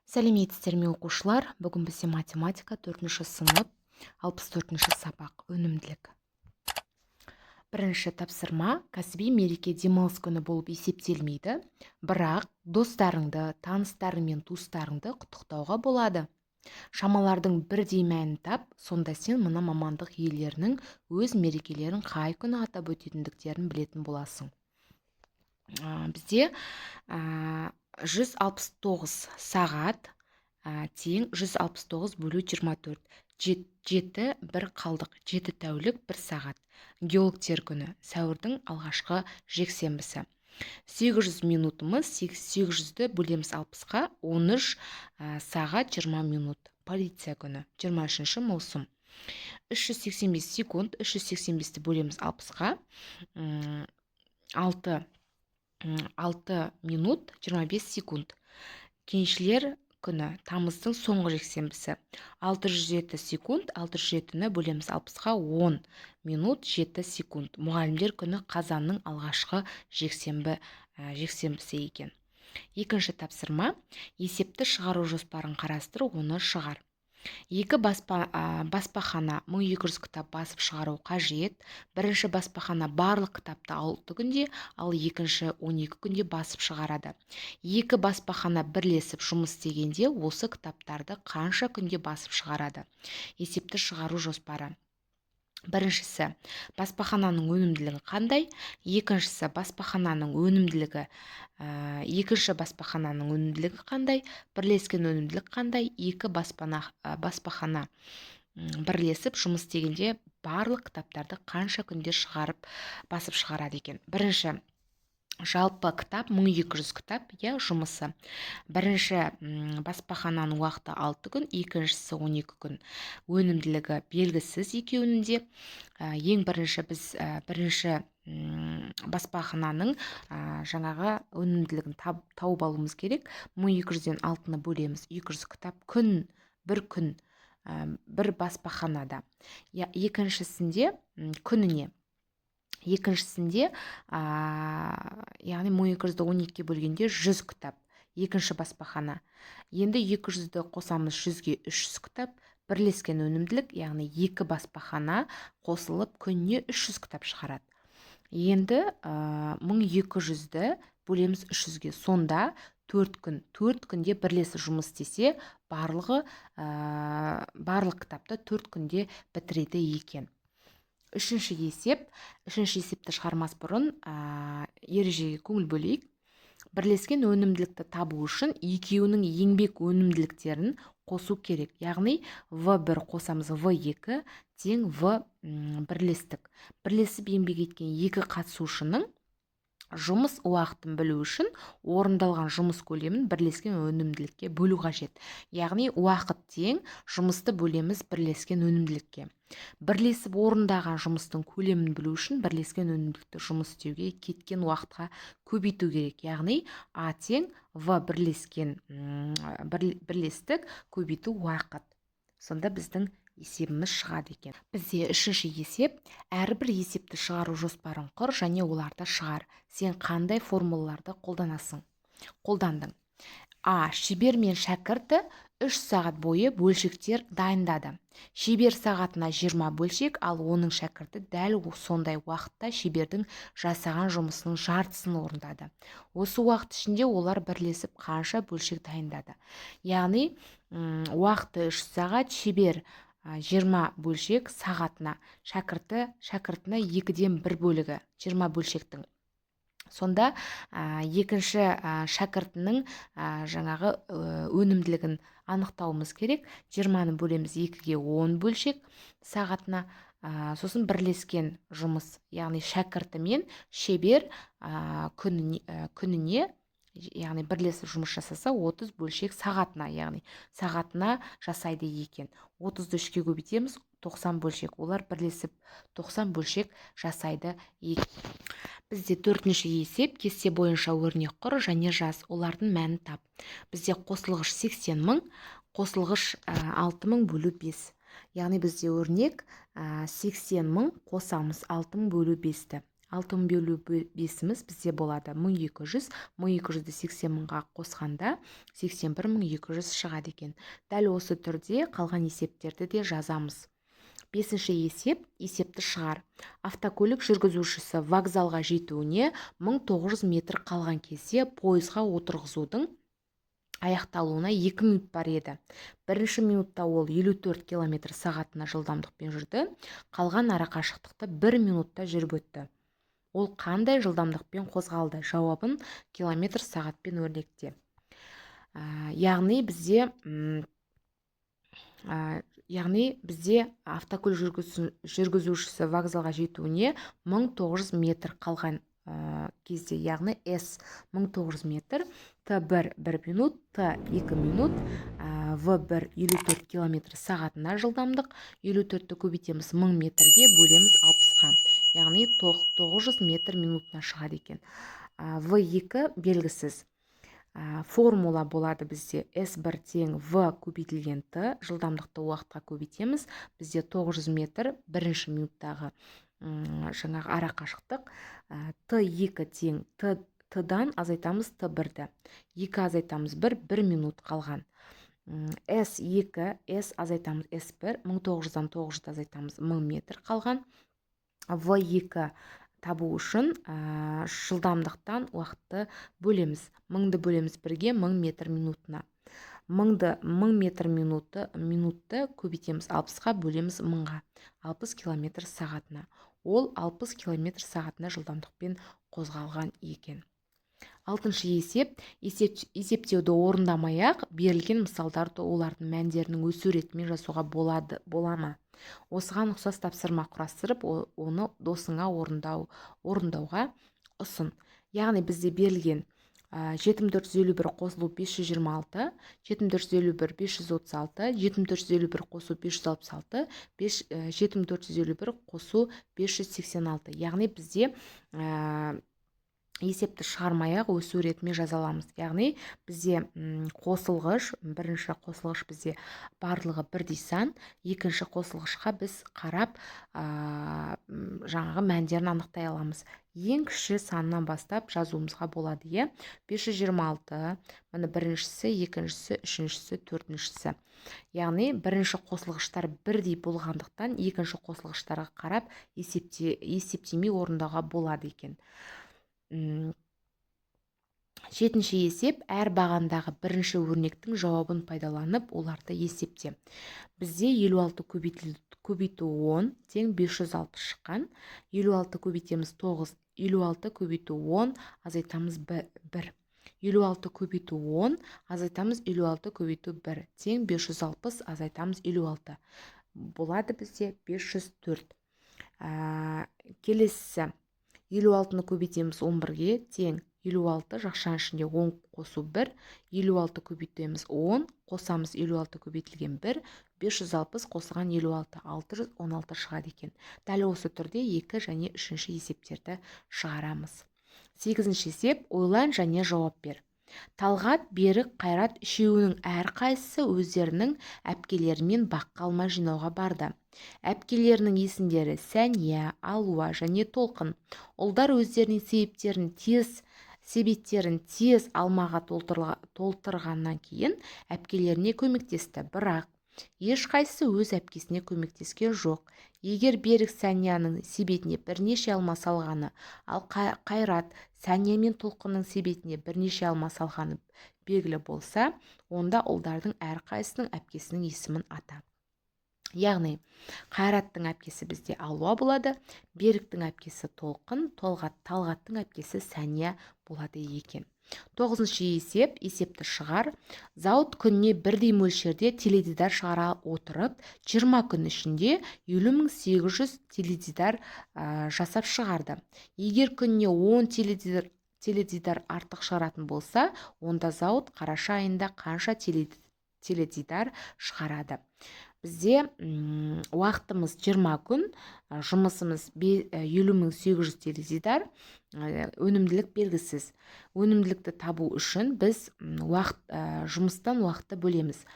Сәлеметсіздер ме, оқушылар! Бүгін бізде математика, төртінші сынып, 64-ші сабақ, өнімділік. Бірінші тапсырма: кәсіби мереке демалыс күні болып есептелмейді, бірақ достарыңды, таныстарың мен туыстарыңды құттықтауға болады. Шамалардың бірдей мәнін тап, сонда сен мына мамандық иелерінің өз мерекелерін қай күні атап өтетіндіктерін білетін боласың. Бізде 169 сағат тең 169 бөлу 24, жеті, бір қалдық, 7 тәулік 1 сағат. Геологтер күні сәуірдің алғашқы жексенбісі. 800 минутымыз, 800-ді бөлеміз 60-қа, 13 сағат 20 минут. Полиция күні 23 маусым. 385 секунд, 385-ті бөлеміз 60-қа, 6, 6 минут 25 секунд. Кеншілер күні тамыздың соңғы жексенбісі. 607 секунд, 607-ні бөлеміз 60-қа, 10 минут 7 секунд. Мұғалімдер күні қазанның алғашқы жексенбісі екен. Екінші тапсырма: есепті шығару жоспарын қарастыр, оны шығар. Екі баспахана 1200 кітап басып шығару қажет. Бірінші баспахана барлық кітапты 6 күнде, ал екінші 12 күнде басып шығарады. Екі баспахана бірлесіп жұмыс істегенде, осы кітаптарды қанша күнде басып шығарады? Есепті шығару жоспары: біріншісі, баспахананың өнімділігі қандай? Екіншісі, баспахананың өнімділігі, екінші баспахананың өнімділігі қандай? Бірлескен өнімділік қандай? Екі баспахана бірлесіп жұмыс істегенде, барлық кітаптарды қанша күнде шығарып, басып шығарады екен? Бірінші, жалпы кітап 1200 кітап, иә. Жұмысы бірінші баспахананың уақыты 6 күн, екіншісі 12 күн. Өнімділігі белгісіз екеуінің де. Ең бірінші біз бірінші баспахананың жаңағы өнімділігін тауып алуымыз керек. 1200-ден 6-ны бөлеміз, 200 кітап күн, бір күн, бір баспаханада. Екіншісінде күніне, екіншісінде, яғни 1200-ді 12-ге бөлгенде, 100 кітап екінші баспахана. Енді 200-ді қосамыз 100-ге, 300 кітап. Бірлескен өнімділік, яғни екі баспахана қосылып күніне 300 кітап шығарады. Енді 1200-ді бөлеміз 300-ге, сонда 4 күн. 4 күнде бірлесіп жұмыс істесе, барлығы барлық кітапты 4 күнде бітіреді екен. Үшінші есеп. Үшінші есепті шығармас бұрын ережеге көңіл бөлейік. Бірлескен өнімділікті табу үшін екеуінің еңбек өнімділіктерін қосу керек, яғни в1 қосамыз в2 тең в бірлестік. Бірлесіп еңбек еткен екі қатысушының жұмыс уақытын білу үшін орындалған жұмыс көлемін бірлескен өнімділікке бөлу қажет, яғни уақыт тең жұмысты бөлеміз бірлескен өнімділікке. Бірлесіп орындаған жұмыстың көлемін білу үшін бірлескен өнімділікті жұмыс істеуге кеткен уақытқа көбейту керек, яғни а тең в бірлескен бірлестік көбейту уақыт. Сонда біздің есебіміз шығады екен. Бізде үшінші есеп: әрбір есепті шығару жоспарын құр және оларды шығар. Сен қандай формулаларды қолданасың, қолдандың? А шебер мен шәкірті 3 сағат бойы бөлшектер дайындады. Шебер сағатына 20 бөлшек, ал оның шәкірті дәл сондай уақытта шебердің жасаған жұмысының жартысын орындады. Осы уақыт ішінде олар бірлесіп қанша бөлшек дайындады? Яғни уақыты 3 сағат, шебер 20 бөлшек сағатына, шәкіртіні екіден бір бөлігі 20 бөлшектің. Сонда екінші шәкіртінің жаңағы өнімділігін анықтауымыз керек. 20-ны бөлеміз екіге, 10 бөлшек сағатына. Сосын бірлескен жұмыс, яғни шәкірті мен шебер күніне, яғни бірлесіп жұмыс жасаса, 30 бөлшек сағатына, яғни сағатына жасайды екен. 30-ды үшке көбейтеміз, 90 бөлшек. Олар бірлесіп 90 бөлшек жасайды. Бізде төртінші есеп: кесте бойынша өрнек құр және жаз, олардың мәнін тап. Бізде қосылғыш 80 мың, қосылғыш 6 мың бөлу 5, яғни бізде өрнек 80 мың қосамыз 6 мың бөлу 5-ті. 6 бөлу 5-іміз бізде болады 1200. 1200-ді 80 мыңға қосқанда 81200 шығады екен. Дәл осы түрде қалған есептерді де жазамыз. 5-ші есеп, есепті шығар. Автокөлік жүргізушісі вокзалға жетуіне 1900 метр қалған кезде пойызға отырғызудың аяқталуына 2 минут бар еді. Бірінші минутта ол 54 км сағатына жылдамдықпен жүрді, қалған арақашықтықты 1 минутта жүріп өтті. Ол қандай жылдамдықпен қозғалды? Жауабын километр сағатпен өрнекте. Яғни бізде автокөлік жүргізушісі вокзалға жетуіне 1900 метр қалған кезде, яғни S 1900 метр, Т1 1 минут, Т2 минут, В1 54 километр сағатына жылдамдық, 54-ті көбейтеміз 1000 метрге, бөлеміз 60-қа, яғни 900 метр минутына шығады екен. В2 белгісіз. Формула болады бізде S1 тең В көбейтілген Т, жылдамдықты уақытқа көбейтеміз. Бізде 900 метр бірінші минуттағы жаңағы арақашықтық. Т2 тең Т-дан азайтамыз Т1-ді. 2 азайтамыз 1, 1 минут қалған. С2, С азайтамыз С1, 1900-дан 900 азайтамыз 1000 метр қалған. В2 табу үшін жылдамдықтан уақытты бөлеміз. 1000-ды бөлеміз 1-ге, 1000 метр минутына. 1000 метр минутты көбейтеміз 60-қа, бөлеміз 1000-ға. 60 километр сағатына. Ол 60 километр сағатына жылдамдықпен қозғалған екен. 6-шы есеп, есептеуді орындамай-ақ берілген мысалдарды олардың мәндерінің өсу ретімен жасауға болады, бола ма? Осыған ұқсас тапсырма құрастырып, оны досыңа орындауға ұсын. Яғни бізде берілген 7451 қосылу 526, 7451 536, 7451 қосу 566, 7451 қосу 586. Яғни бізде есепті шығармай-ақ өсу ретімен жаза аламыз. Яғни бізде қосылғыш, бірінші қосылғыш бізде барлығы бірдей сан, екінші қосылғышқа біз қарап, жаңағы мәндерін анықтай аламыз. Ең кіші саннан бастап жазуымызға болады, иә? 526, міне біріншісі, екіншісі, үшіншісі, төртіншісі. Яғни бірінші қосылғыштар бірдей болғандықтан екінші қосылғыштарға қарап есептемей орындауға болады екен. 7-ші есеп, әр бағандағы бірінші өрнектің жауабын пайдаланып, оларды есепте. Бізде 56 көбейту 10 тең 560 шыққан. 56 көбейтеміз 9, 56 көбейту 10 азайтамыз 1. 56 көбейту 10 азайтамыз 56 көбейту 1 тең 560 азайтамыз 56. Болады бізде 504. Келесісі 56-ны көбейтеміз 11-ге тең 56 жақшаның ішінде 10 қосу 1, 56 көбейтеміз 10, қосамыз 56 көбейтілген 1, 560 қосылған 56, 616 шығады екен. Дәл осы түрде 2 және 3-ші есептерді шығарамыз. 8-ші есеп, ойлан және жауап бер. Талғат, Берік, Қайрат үшеуінің әрқайсысы өздерінің әпкелерімен баққа алма жинауға барды. Әпкелерінің есімдері Сәния, Алуа және Толқын. Ұлдар өздерінің себеттерін тез алмаға толтырғаннан кейін әпкелеріне көмектесті. Бірақ ешқайсысы өз әпкесіне көмектескен жоқ. Егер Берік Сәнияның себетіне бірнеше алма салғаны, ал Қайрат Сәния мен Толқынның себетіне бірнеше алма салғаны белгілі болса, онда ұлдардың әрқайсысының әпкесінің есімін ата. Яғни Қайраттың әпкесі бізде Алуа болады, Беріктің әпкесі Толқын, Талғаттың әпкесі Сәния болады екен. 9-шы есеп, есепті шығар. Зауыт күніне бірдей мөлшерде теледидар шығара отырып, 20 күн ішінде 50800 теледидар жасап шығарды. Егер күніне 10 теледидар артық шығаратын болса, онда зауыт қараша айында қанша теледидар шығарады? Бізде уақытымыз 20 күн, жұмысымыз 50800 теледидар, өнімділік белгісіз. Өнімділікті табу үшін біз жұмыстан уақытты бөлеміз.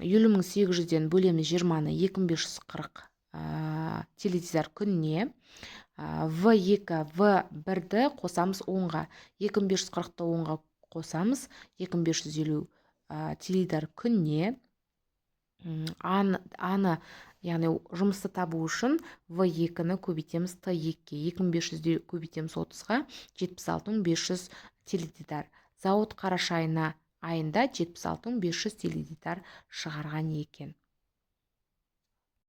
50800-ден бөлеміз 20-ны 2540 теледидар күніне. В2 В1-ді қосамыз 10-ға. 2540-ты 10-ға қосамыз, 2550 теледидар күніне. Аны, яғни жұмысты табу үшін В2-ні көбейтеміз Т2-ге. 2500 көбейтеміз 30-ға, 76 500 теледидар. Зауыт қараша айында 76 500 теледидар шығарған екен.